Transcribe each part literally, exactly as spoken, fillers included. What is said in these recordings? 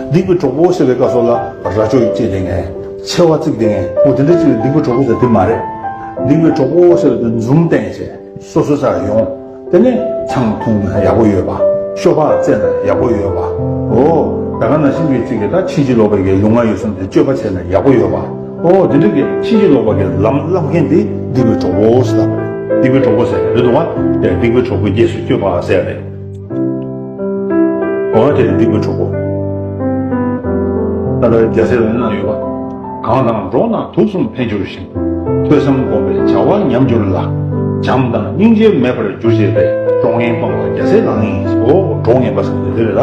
སྡིག་པའི་གྲོགས་པོ་ཟེར་བའི་སྐབས་སུ་ལ་རྭ་ཅོ་ཡིས་བཅད་དེ་ངས་མཆེ་བ་བཙིགས་དེ་ངས་འོ་དེ་འདྲ་ཅིག་ལ་སྡིག་པའི་གྲོགས་པོ་ཟེར་དེ་མ་རེད། སྡིག་པའི་གྲོགས་པོ་ཟེར་བ་དེ་འཛུམ་བསྟན་བྱས། སོ་སོའི་སར་ཡོང་། དེ་ནས་ཆང་འཐུང་ན་ཡག་པོ་ཡོད་པ། ཤོ་སྦག་རྩེ་ན་ཡག་པོ་ཡོད་པ། འོ། ད་ག་ནང་བཞིན་གྱི་ཚིག་གི་ད་ཕྱིན་ཅི་ལོག་པའི་གི་ལུས་ངག་ཡིད་གསུམ་དེ་སྤྱོད་པ་བྱས་ན་ཡག་པོ་ཡོད་པ། འོ་དེ་འདྲ་གི་ཕྱིན་ཅི་ལོག་པ་གི་ལམ་བསླབ་མཁན་དེ་སྡིག་པའི་གྲོགས་པོ་ཟེར་བ་རེད། སྡིག་པའི་གྲོགས་པོ་ཟེར་རེད་འདུག་བ། དེ་སྡིག་པའི་གྲོགས་པོའི་རྗེས་སུ་སྐྱོབ་པ་ཟེར་རེད། འོ་དེ་ནི་སྡིག་པའི་གྲོགས་པོ། ད་ལྟ་རྒྱལ་སྲས་ལ་གནང་ཡོད་པ། གང་དང་འགྲོགས་ན་དུག་གསུམ་འཕེལ་འགྱུར་ཞིང་། ཐོས་བསམ་སྒོམ་པས་བྱ་བ་ཉམས་འགྱུར་ལ། བྱམས་དང་སྙིང་རྗེ་མེད་པར་འགྱུར་བྱེད་པའི། གྲོགས་ངན་སྤངས་པ་རྒྱལ་སྲས་ལག་ལེན་ཡིན། འོ་གྲོགས་ངན་པ་ཟེར་དེ་འདི་རེད་ལ།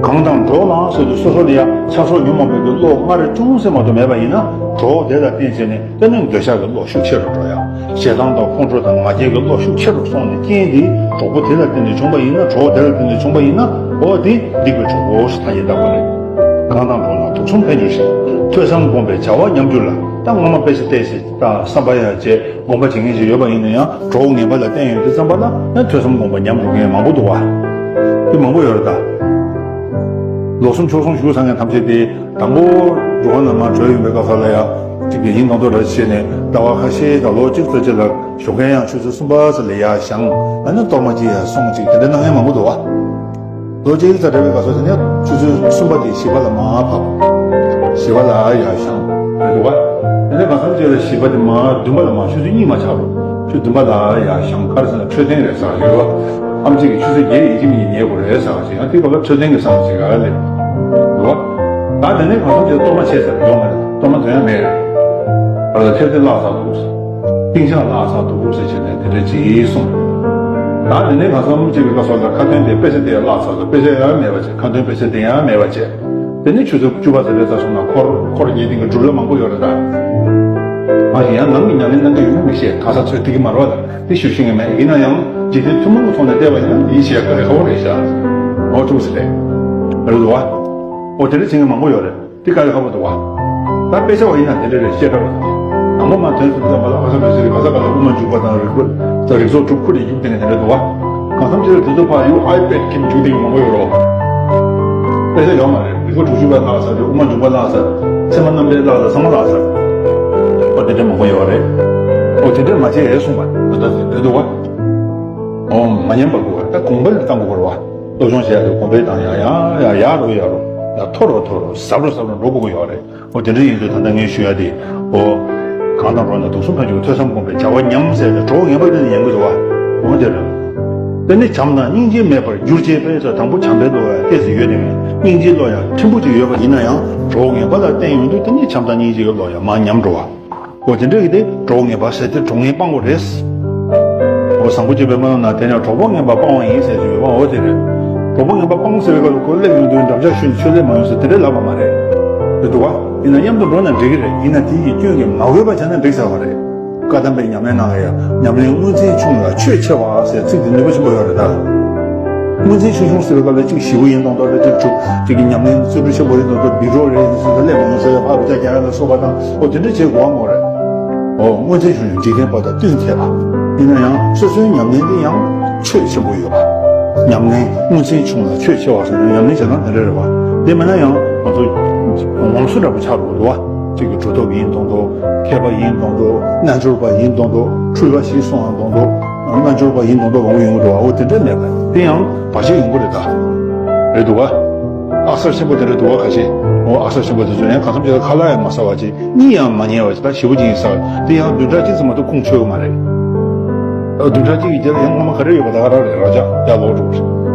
གང་དང་འགྲོགས་ན་ཟེར་དུས་སོ་སོ་ལ་ཡང་ཆ་སོགས་ཉོན་མོངས་པའི་གི་བློ་སྔར་ཅུང་ཟད་མ་གཏོགས་མེད་པ་ཡིན་ན་གྲོགས་དེ་ལ་བརྟེན་བྱས་ནས་དེ་ནི་འདོད་ཆགས་ཀྱི་བློ་ཤུགས་ཆེ་རུ་འགྲོ་ཡ། ཞེ་སྡང་དང་ཁོང་ཁྲོ་དང་ང་རྒྱལ་གྱི་བློ་ཤུགས་ཆེ་རུ་སོང་ནས་རྐྱེན་དེ་གྲོགས་པོ་དེ་ལ་བརྟེན་ནས་བྱུང་བ་ཡིན་ན་གྲོགས་དེ་ལ་བརྟེན་ནས་བྱུང་བ་ཡིན་ན་འོ་དེ་སྡིག་པའི་གྲོགས་པོ་ཞེས་ཐ་སྙད་བཏགས་པ་རེད། གང་དང་འགྲོགས་ན་དུག་གསུམ་འཕེལ་འགྱུར་ཞིང་། ཐོས་བསམ་སྒོམ་པས་བྱ་བ་ཉམས་འགྱུར་ལ། ད་སྔོན་མ་དཔེ་ཆ་བལྟས་ཤིག་དང་བསམ་པ་ཡང་བྱས་སྒོམ་པ་བྱེད་མཁན་ཞིག་ཡོད་པ་ཡིན་ན་ཡང་གྲོགས་ངན་པ་ལ་བརྟེན་ཡོང་དུས་ཙམ་པ་ལ་ཡང་ཐོས་བསམ་སྒོམ་པ་ཉམས་འགྲོ་མཁན་མང་པོ་འདུག་བ། དེ་མང་པོ་ཡོད་རེད་ད། ལོ་གསུམ་ཕྱོགས་གསུམ་བཞུགས་ཚར་མཁན་ཐམས་ཅད་དེ། དང་པོ་འགྲོ་བ་ནང་མར་བྲོས་ཡོང་པའི་སྐབས་ལ་ཡ། གཅིག་གི་ཡིན་མདོག་མདོག་འདྲ་བྱས་ནས་ཟླ་བ་ཁ་ཤས་དང་ལོ་གཅིག་ཙམ་ཅིག་ལ་བཞུགས་མཁན་ཡང་ཆུ་ཚོད་གསུམ་པ་ཙམ་ལ་ཡར་བཞེངས། ཨ་ནི་གཏོར་མ་གཅིག་ཡར་སོང་གཅིག་དེ་འདྲ་གནང་མཁན་མང་པོ་འདུག་བ། ལོ་གཅིག་ཙམ་བྲོས་པའི་སྐབས་སུ་དེ་ནས་ཆུ་ཚོད་གསུམ་པ་དེ་བཞི་པ་ལ་མར་བབས། བཞི་པ་ལ་ཡར་བཞེངས་རེད་འདུག་བ། དེ་ནས་གང་འཚམ་ཅིག་ལ་བཞི་པ་དེ་མར་བདུན་པ་ལ་མར་ཆུ་ཚོད་གཉིས་མ་ཆགས་རུང་ཆུ་བདུན་པ་ལ་ཡར་བཞེངས། ག་རེ་ཟེར་ན་འཕྲོད་བསྟེན་རེད་ཟེར་བ་ཡོད་བ། ཨམ་ཆི་གིས་ཆུ་ཚོད་བརྒྱད་ཡིན་གཅིག་མིན་གཉིས་ཉལ་དགོས་རེད་ཟེར་བ་ཞིག་ཡང་དེ་སྐབས་ལ་འཕྲོད་བསྟེན་གྱི་བསམ་བློ་ཞིག་ག་རེ་སླེབས་འདུག་བ། ད་དེ་ནས་གང་འཚམ་ཅིག་གཏོར་མ་ཆད་ཟེར་ཡོང་མ་རེད། གཏོར་མ་དོན་ཡང་མེད་རེད། བར་དུ་ཐེབས་ཏེ་བརླག་ཚར་འདུག་ཟེར། ཏིང་ཞག་བརླག་ཚར་འདུག་ཟེར་བྱས་ནས་དེ་འདྲ་ཅིག་གསུངས། ད་དེ་ནས་གང་འཚམ་ཅིག་གི་སྐབས་སུ་ལ་ཁ་ཏོན་དེ་དཔེ་ཆ་དེ་ཡང་བརླག་ཚར་འདུག་དཔེ་ཆ་ཡང་མེད་པ་བྱས། ཁ་ཏོན་དཔེ་ཆ་དེ་ཡང་མེད་པ་བྱས། དེ་ནས་ཆུ་ཚོད་བཅུ་པ་ཙམ་རེད་ད་སོང་ན་འཁོར་འཁོར་ཉལ་སྟེང་གི་སྒྲུབ་ལ་མང་པོ་ཡོད་རེད་ད། མ་གཞི་ཡང་ནང་གི་ཉམས་ལེན་གནང་གི་ཡོད་མེད་མི་ཤེས། གང་ཟག་ཚོས་དེ་གི་མ་རེད་བ། ད་དེ་ཞུ་ཤེས་ཀྱི་མེད། ཡིན་ན་ཡང་འཇིག་རྟེན་ཐུན་མོང་གི་ཐོག་ནས་བལྟས་པ་ཡིན་ན་དེའི་ཤེས་ཀ་རེ་ཁ་བོ་རེད་ཤག་འོ་ཐུག་ཟེར་རེད། རེད་འདུག་བ། འོ་དེ་འདྲ་བྱེད་མཁན་མང་པོ་ཡོད་རེད། དེ་དཀའ་ལས་ཁག་པོ་འདུག་བ། ད་དཔེ་ཆ་བ་ཡིན་ན་དེ་འདྲ་རེད། བཤད་གྲྭ་བ་དང་། དང་པོ་མ་ཐོན་ཟིན་ཙམ་པ་ལ་ཨ་ཁ་བེ་སི་རི་ག་ས་ག་ལ་དབུ་མ་འཇུག་པ་དང་རིག་པ་དང་རིག་ཚོགས་དྲུག་ཁུ་རེ་རྒྱུག་སྟེ་ནས་དེ་འདྲ་འདུག་བ། གང་འཚམ་ཅིག་ལ་དེ་ཚོ་ཕར་ཡོད་ཨའི་པེ་ཌི་ཁྱིམ་རྒྱུག་སྟེ་ཡོད་མང་པོ་ཡོད་རོ། དཔེ་ཆ་ཡོད་མ་རེད། རིག་པ་དྲུག་ཅུ་པ་བཀླགས་ཚར་རེད། དབུ་མ་འཇུག་པ་བཀླགས་ཚར། ཚད་མ་རྣམ་འགྲེལ་བཀླགས་ཚར། ཚང་མ་བཀླགས་ཚར། ཨོ་དེ་འདྲ་མང་པོ་ཡོད་རེད། ཨོ་དེ་འདྲ་མ་བྱེད་ཨེ་གསུངས་པ་ད་ལྟ་དེ་འདྲ་འདུག་བ། ཨོ་མ་ཉན་པ་དགོས་པ་ད་གོང་འཕེལ་བཏང་དགོས་པ་རེད་བ། སློབ་སྦྱོང་བྱེད་ཡག་དེ་གོང་འཕེལ་བཏང་ཡག་ཡག་ཡག་ཡག་རུ་ཡག་རུ་ཡག་མཐོ་རུ་མཐོ་རུ་ཟབ་རུ་ཟབ་རུ་འགྲོ་དགོས་ཀྱི་ཡོད་རེད། འོ་དེ་འདྲ་ཡིན་དུས་ད་ལྟ་ངས་ཞུ་ཡ་དེ། འོ། གང་དང་འགྲོགས་ན་དུག་གསུམ་ཕན་ཆད། ཐོས་བསམ་སྒོམ་པས་བྱ་བ་ཉམས་ཟེར་ཏེ་གྲོགས་ངན་པ་དེ་ནི་ཉན་གྱི་འདུག་བ། འོ་དེ་རེད། དེ་ནི་བྱམས་དང་སྙིང་རྗེ་མེད་པར་འགྱུར་བྱེད་པས་ཟེར། དང་པོ་བྱམས་པའི་བློ་ཡང་ཏོག་ཙམ་ཡོད་དེ་ངས་སྙིང་རྗེའི་བློ་ཡང་ཕྲན་བུ་ཅིག་ཡོད་པ་ཡིན་ན་ཡང་གྲོགས་ངན་པ་ལ་བརྟེན་ཡོང་དུས་དེ་ནི་བྱམས་དང་སྙིང་རྗེ་གི་བློ་ཡང་མར་ཉམས་འགྲོ་བ། འོ་དེ་འདྲ་གི་དེ་གྲོགས་ངན་པ་ཟེར་ཏེ་གྲོགས་ངན་སྤང་དགོས་རེད། འོ་བཟང་པོ་སྤྱོད་པའི་སྨོན་ལམ་ནང་དེ་ནས་གྲོགས་པོ་ངན་པ་སྤང་བ་ཡིན་ཟེར་གྱི་ཡོད་པ་འོ་དེ་རེད། གྲོགས་པོ་ངན་པ་སྤང་ཟེར་བའི་སྐབས་ལ་ཁོ་སླེབས་ཡོང་དུས་འགྲམ་ལྕག་གཞུས་ནས་ཆུ་ལེན་མ་ཡོང་ཟེར་དེ་འདྲ་ལབ་པ་མ་རེད། རེད་འདུག་བ། ཡིན་ན་མཉམ་དུ་འགྲོ་ན་འགྲིག་གི་རེད། ཡིན་ན་དེ་ཡི་སྐྱོན་གྱིས་མ་གོས་པ་བྱས་ན་འགྲིག་ཚར་བ་རེད། བཀའ་གདམས་པའི་ཉམས་ལེན་ནང་ལ་ཡང་ཉམས་ལེན་དངོས་འཛིན་ཆུང་ལ་ཆོས་ཆེ་བ་ཟེར་ཚིག་དེ་ནུས་པ་ཆེན་པོ་ཡོད་རེད་ད། དངོས་འཛིན་ཆུང་ཆུང་ཟེར་བའི་སྐབས་ལ་གཅིག་ཞེ་པོ་ཡིན་མདོག་མདོག་རེད། གཅིག་གྲུབ་གཅིག་གི་ཉམས་ལེན་རྩོལ་སྒྲུབ་ཆེན་པོ་ཡིན་མདོག་མདོག་སྡིག་གྲོགས་རེད་ཟེར་ལས་མང་ཟེར་ཕ་རུ་ཅག་རྒྱག་ཡ་ལ་སོགས་པ་དང་འོ་དེ་འདྲ་བྱེད་དགོས་པ་མོ་རེད། འོ་དངོས་འཛིན་ཆུང་ཆུང་འཇིག་རྟེན་པ་དང་བསྟུན་ཐེབས་པ། ཡིན་ན་ཡང་སོ་སོའི་ཉམས་ལེན་དེ་ཡང་ཆོས་ཆེན་པོ་ཡོད་པ། ཉམས་ལེན་དངོས་འཛིན་ཆུང་ལ་ཆོས་ཆེ་བ་ཟེར་ན་ཉམས་ལེན་བྱེད་སྟངས་དེ་འདྲ་རེད་བ། དེ་མིན་ན་ཡང་ང་ཚོ་ངོམ་སོ་འདྲ་པོ་ཆགས་འགྲོ་གི་འདུག་བ། གཅིག་གི་གྲུབ་ཐོབ་ཡིན་མདོག་མདོག་མཁས་པ་ཡིན་མདོག་མདོག་རྣལ་འབྱོར་པ་ཡིན་མདོག་མདོག་འཁྲུལ་པ་ཞིག་སོང་བ་མདོག་མདོག་རྣལ་འབྱོར་པ་ཡིན་མདོག་མདོག་འོང་གི་ཡོང་གི་འདུག་བ། འོ་དེ་འདྲ་མེད་པ་དེ་ཡང་བར་ཆད་ཡོང་གི་རེད་ད། རེད་འདུག་བ། ཨ་གསར་ཆེན་པོ་དེ་འདྲ་འདུག་བ། ཁ་ཤས་འོ་ཨ་གསར་ཆེན་པོ་དེ་ཚོ་ཡང་གང་འཚམ་ཅིག་ལ་ཁ་ལག་ཡང་མ་ཟ་བ་ཅིག་གཉིད་ཡང་མ་ཉལ་བ་ཅིག་ད་ཞེ་པོ་ཅིག་ཡིན་ས་དེ་ཡང་བདུན་ཕྲག་གཅིག་ཙམ་མ་གཏོགས་ཁུངས་འཁྱོལ་གི་མ་རེད། བདུན་ཕྲག་གཅིག་གི་རྗེས་ལ་ཡང་སྔོན་མ་ག་རེ་ཡོད་པ་ད་ག་རང་རེད། ར་ཅག་ཡར་ལོག་འགྲོ་གི་རེད།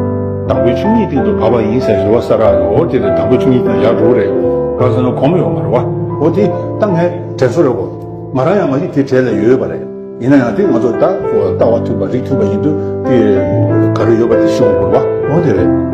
དང་པོའི་ཆོས་ཉིད་སྟེང་དུ་བབས་པ་ཡིན་ཟེར་རེ་བ་ས་རག་ཡོད། དེ་ལས་དང་པོའི་ཆོས་ཉིད་དང་ཡར་འགྲོ་གི་རེད། ག་ཟེར་ན་གོམས་ཡོད་མ་རེད་བ། འོ་དེ་ད་ངས་དྲན་གསོ་རེད་གོ། ང་རང་ཡང་མ་གཞི་དེ་གྲས་ལ་ཡོད་པ་རེད། ཡིན་ན་ཡང་དེ་ང་ཚོ་ད་ལྟ་བ་མཐུན་པ་རིགས་མཐུན་པ་ཡིན་དུས་དེ་ག་རེ་ཡོད་པ་དེ་ཤེས་དགོས་པ་འོ་དེ་རེད།